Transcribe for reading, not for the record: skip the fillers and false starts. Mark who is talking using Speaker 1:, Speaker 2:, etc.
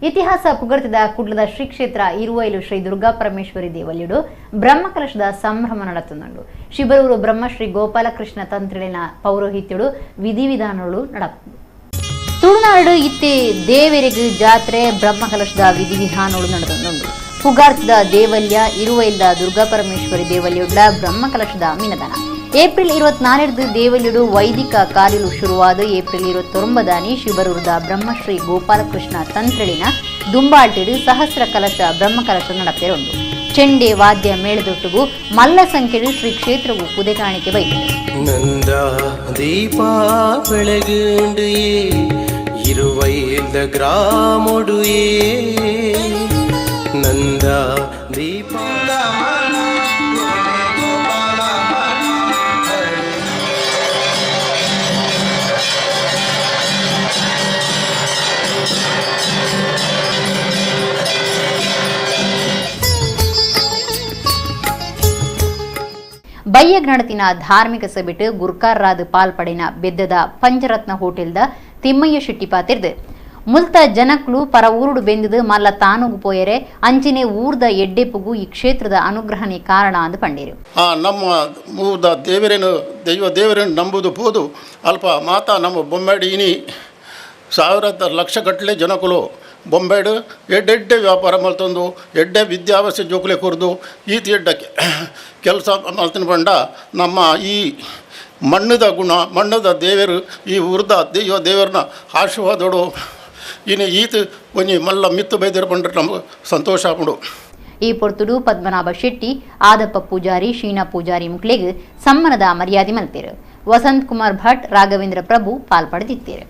Speaker 1: ಇತಿಹಾಸ ಪುಗರ್ತಿದ ಕುಡ್ಲದ ಶ್ರೀ ಕ್ಷೇತ್ರ ಇರುವೈಲು ಶ್ರೀ ದುರ್ಗಾ ಪರಮೇಶ್ವರಿ ದೇವಲ್ಯಡು ಬ್ರಹ್ಮಕಲಶದ ಸಂಭ್ರಮ ನಡತುಂಡು. ಶಿಬರೂರು ಬ್ರಹ್ಮಶ್ರೀ ಗೋಪಾಲಕೃಷ್ಣ ತಂತ್ರಿನ ಪೌರೋಹಿತ್ಯಡು ವಿಧಿವಿಧಾನಗಳು ನಡಪುಂಡು. ತುಳುನಾಡು ಇತ್ತೆ ದೇವರಿಗೆ ಜಾತ್ರೆ ಬ್ರಹ್ಮಕಲಶದ ವಿಧಿವಿಧಾನಗಳು ನಡೆದುಂಡು. ಪುಗಾರ್ತಿದ ದೇವಲ್ಯ ಇರುವೈಲ್ದ ದುರ್ಗಾ ಪರಮೇಶ್ವರಿ ದೇವಲ್ಯೊಡ್ಲ ಬ್ರಹ್ಮಕಲಶದ ಮಿನದನ. ಏಪ್ರಿಲ್ 24 ದೇವಲ್ಯಡು ವೈದಿಕ ಕಾರ್ಯಲು ಶುರುವಾದ ಏಪ್ರಿಲ್ 29 ಶಿಬರೂರದ ಬ್ರಹ್ಮಶ್ರೀ ಗೋಪಾಲಕೃಷ್ಣ ತಂತ್ರಿಳಿನ ದುಂಬಾಲ್ಟಿಡು ಸಹಸ್ರ ಕಲಶ ಬ್ರಹ್ಮಕಲಶ ನಡಪೆರುಂಡು. ಚೆಂಡೆ ವಾದ್ಯ ಮೇಳದೊಟ್ಟುಗು ಮಲ್ಲ ಸಂಖ್ಯೆಡು ಶ್ರೀ ಕ್ಷೇತ್ರವು ಪುದೆಕಾಣಿಕೆ ಬೈದರು.
Speaker 2: ನಂದ ದೀಪ ಬೆಳಗುಂಡು ಇರುವೈಲ್ದ ಗ್ರಾಮೊಡುಯೇ ನಂದ ದೀಪ
Speaker 1: ಬಯ್ಯಗ್ನಡತಿನ ಧಾರ್ಮಿಕ ಸಭೆಟ್ ಗುರ್ಕಾರ್ರಾದ ಪಾಲ್ಪಡಿನ ಬೆದ್ದದ ಪಂಚರತ್ನ ಹೋಟೆಲ್ದ ತಿಮ್ಮಯ್ಯ ಶೆಟ್ಟಿ ಪಾತಿರ್ದು ಮುಲ್ತ ಜನಕ್ಲು ಪರ ಊರುಡು ಬೆಂದದು ಮಲ್ಲ ತಾನುಗು ಪೋಯರೆ ಅಂಚಿನೆ ಊರ್ದ ಎಡ್ಡೆಪುಗು ಈ ಕ್ಷೇತ್ರದ ಅನುಗ್ರಹಣೆ ಕಾರಣ ಅಂದು ಪಂಡೇರು.
Speaker 3: ನಮ್ಮ ಊರ್ದ ದೇವರೇನು ದೈವ ದೇವರೇನು ನಂಬುದು ಪೋದು ಅಲ್ಪ ಮಾತಾ ನಮ್ಮ ಬೊಂಬೆಡು ಇನಿ ಸಾವಿರದ ಲಕ್ಷ ಗಟ್ಟಲೆ ಜನಕುಲು ಬೊಂಬೆಡು ಎಡ್ಡೆಡ್ಡೆ ವ್ಯಾಪಾರ ಮಲ್ತೊಂದು ಎಡ್ಡೆ ವಿದ್ಯಾಭ್ಯಾಸ ಜೋಕುಲೆ ಕೊರ್ದು ಈತ ಎಡ್ಡ ಕೆಲಸ ಮಲ್ತಿನ ಬಂಡ ನಮ್ಮ ಈ ಮಣ್ಣದ ಗುಣ ಮಣ್ಣದ ದೇವರು ಈ ಊರ್ದ ದೈವ ದೇವರನ್ನ ಆಶೀರ್ವಾದೋಡು ಇನ್ನು ಈತ ಒಂಜಿ ಮಲ್ಲ ಮಿತ್ತು ಬೈದಿರ ಬಂಡ್ರೆ ನಮಗೆ ಸಂತೋಷ ಆಪುಂಡು.
Speaker 1: ಈ ಪೊರ್ತುಡು ಪದ್ಮನಾಭ ಶೆಟ್ಟಿ, ಆದಪ್ಪ ಪೂಜಾರಿ, ಶೀನಾ ಪೂಜಾರಿ ಮುಕ್ಲೆಗ್ ಸಮ್ಮನದ ಮರ್ಯಾದೆ ಮಲ್ತೇರು. ವಸಂತ್ ಕುಮಾರ್ ಭಟ್, ರಾಘವೇಂದ್ರ ಪ್ರಭು ಪಾಲ್ಪಡೆದಿತ್ತೇರು.